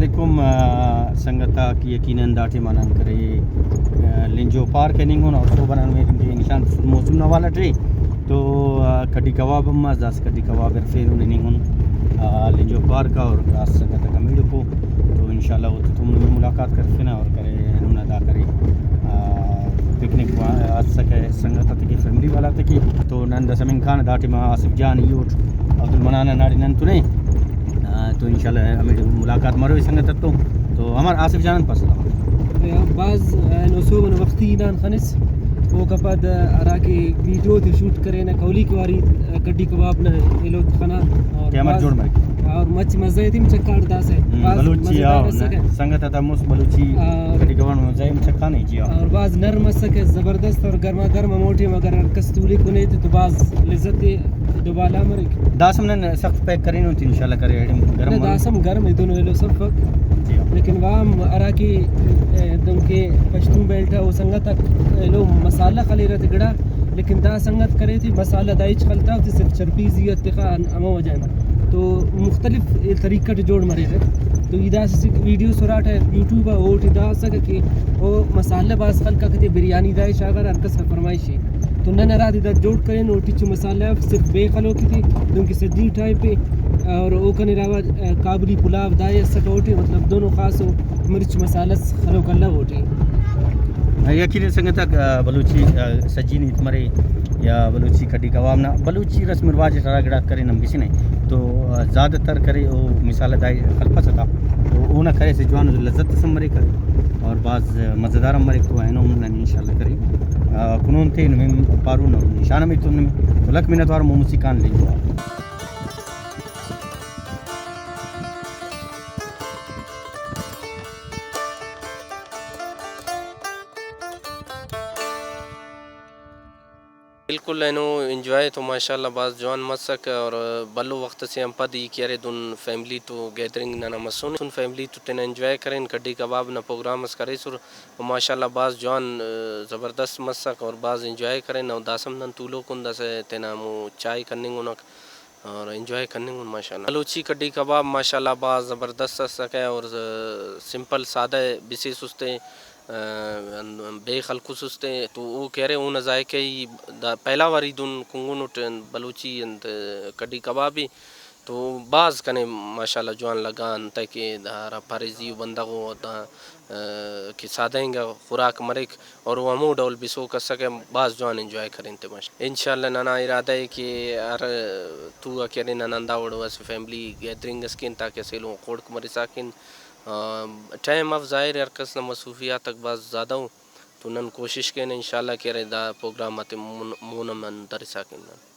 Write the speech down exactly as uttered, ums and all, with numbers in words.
علیکم، آ، سنگت آک، یقیناً دا ٹائم آ نن کرے، آ، لنجو پارک آ ہننگ ان اور صحب آ نن ہمے ٹائم ٹی نشان تسن موسم نا حوالہ ٹی تو، آ، کڈی کباب ہم مس، داسہ کڈی کباب ہرفینن ہننگ ان، آ، لنجو پارک آ اور اسہ سنگت آک ہمیڑکو تو انشاءاللہ اوتتون نمے ملاقات کرفنہ اور کرے ہندا دا کرے، آ، پکنک وا-، اسکہ سنگت آتیکے، فیملی والا آتیکے۔ تو نن داسہ ہمنگ کانہ، دا ٹائم آ آصف جان ای اٹ، عبدالمنان نا ناڑے نن تنے۔ آ، تو انشاءاللہ ہمیڑے ملاقات مروئی سنگت اتون۔ تو عمر، آصف جان انت پاسہ؟ بھاز اینو سہب ئنا وختی ہنان خنس، اوکا پد ہراکہ ویڈیو تے شوٹ کرینہ کولی کواری کڈی کباب نا ایلو خنا اور کہ عمر بھاز جوڑ مریک۔ اور مچ مزہ ایتم چکار داسہ ہم، بھاز بلوچی مزیدار آ، اسکہ۔ سنگت آتا مست بلوچی اور کڈی کباب نا مزہ ہم چکانے جی آ۔ اور بھاز نرم اسکہ، زبردست اور گرما گرم، ہمو ٹائم اگر ہر کس تولیکنے تے تو بھاز لذت دوبالا مریک۔ داسم نن سخت پیک کرینن تو انشاءاللہ کرے ایڑے گرم نہ، مرو۔ داسم گرم ای دنو ایلو سفک۔ جی ہاں۔ لیکن وام ہراکہ، اے، دنکہ پشتون بیلٹ او سنگت آک ایلو مسالہ خلیرہ تے گڑا، لیکن دا سنگت کرے تے مسالہ دا ہچ خلتا تے صرف چربی زی آ تخا ہمو وجہ نا۔ تو مختلف طریقہ ٹی جوڑ مریرہ۔ تو ای داسہ اسہ ویڈیو سراٹہ یوٹیوب آ، اوٹی دا اسکہ کہ او مسالہ بھاز خلکہ، کتے بریانی دا ئے شاغارہ، ہر کس نا فرمائش ءِ۔ تو نن ہرادے دا جوڑ کرین، اوٹی ہچو مسالہ اف، صرف بے خلوک تے، دنکہ سجی ٹائپ ءِ، اور اوکان علاوہ، آ، کابلی پلاو دا ئے اسکہ اوٹی، مطلب دونو خاصو مرچ مسالہ اس خلوک الو اوٹی۔ یقیناً سنگتاک، آ، بلوچی، آ، سجی نے ہیت مرے یا بلوچی کڈی کباب نا، بلوچی رسم رواج اٹ ہرا گڑاک کرے نن بسنے تو، آ، زیادہ تر کرے او مسالہ دا ئے خلپسہ تا، تو اونا کرے اسہ جوان لذت اس ہم مریک اور بھاز مزیدار ہم مریک، تو اینو ہم نن انشاءاللہ کرے، آ، کنون تے نمے پارون نشان ہم ایتون نمے۔ تو لکھ منت وار مون مستی کان لنگوا۔ بالکل اینو انجوائے تو ماشاءاللہ بھاز جوان مسک، اور بھلو وخت سے آن پد ای کہ ارے دن فیملی تو گیدرنگ ننا مسنے، دن فیملی تو تینا انجوائے کرین، کڈی کباب نا پروگرام اس کریسر، و ماشاءاللہ بھاز جوان، زبردست مسک اور بھاز انجوائے کرین، اور داسم نن تولوکن داسہ تینا ہمو چائے کننگنک۔ اور انجوائے کننگ ان ماشاءاللہ۔ بلوچی کڈی کباب ماشاءاللہ بھاز زبردست اسکہ اور، آ، سمپل سادہ بسیسس تے، آ، بے خلکوسس تے تو او کہ ارے اونا ذائقہ ای دا پہلا واری دن کنگن اٹ بلوچی انت کڈی کباب ای تو بھاز کنے ماشاءاللہ جوان لگا، انتئے کہ دا ہرا پاریزی و بندغ او دا آ، کہ سادہ انگا خوراک مریک اور او ہمو ڈول بسوک اسکہ، بھاز جوان انجوائے کرین تے ماشاءاللہ۔ انشاءاللہ ننا ارادہ ءِ کہ ہر تو آ کہ ارے نن ہندا وڑ اسہ فیملی گیدرنگ اس کین تاکہ اسہ ایلو خڑک مرسا کن۔ آ، ٹائم اف ظاہر ءِ ہر کس نا مصروفیات آک بھاز زیادہ ءُ تو نن کوشش کین انشاءاللہ کہ ارے دا پروگرام آتے مون، مون آ نن درسا کن نن۔